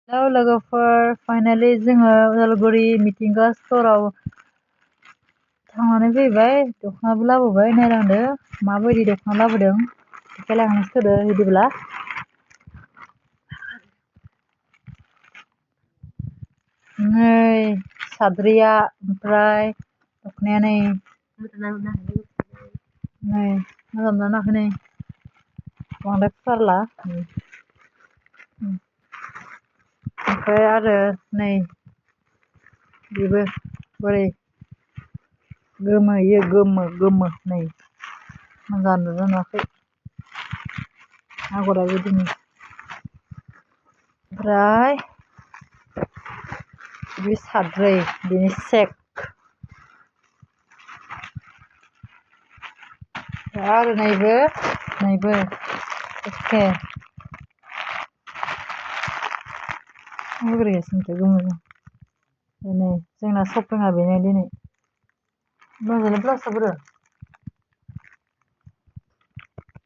Hello लोगोफोर, finally जोङो उदालगुरि मिथिंगा स्ट'राव थांनानै फैबाय। दख'नाबो लाबोबाय। नायलांदो माबायदि दख'ना लाबोदों देखायलांनोसोदो बिदिब्ला। नै साद्रिया, ओमफ्राय दख'नाया नै मोजां नाङाखै नै बांद्राय फुवारला। ओमफ्राय आरो नै बेबो बोरै गोमो इयो गोमो नै मोजां नुदोंना नुवाखै आगरा बिदिनो। ओमफ्राय बे साद्रै बेनि सेक आरो नैबो एखे लुगैगासिनोथ' गोमोजों। बेनो जोंना सपिंआ बेनो दिनै। मोजाङै ब्लाउसआ बोरो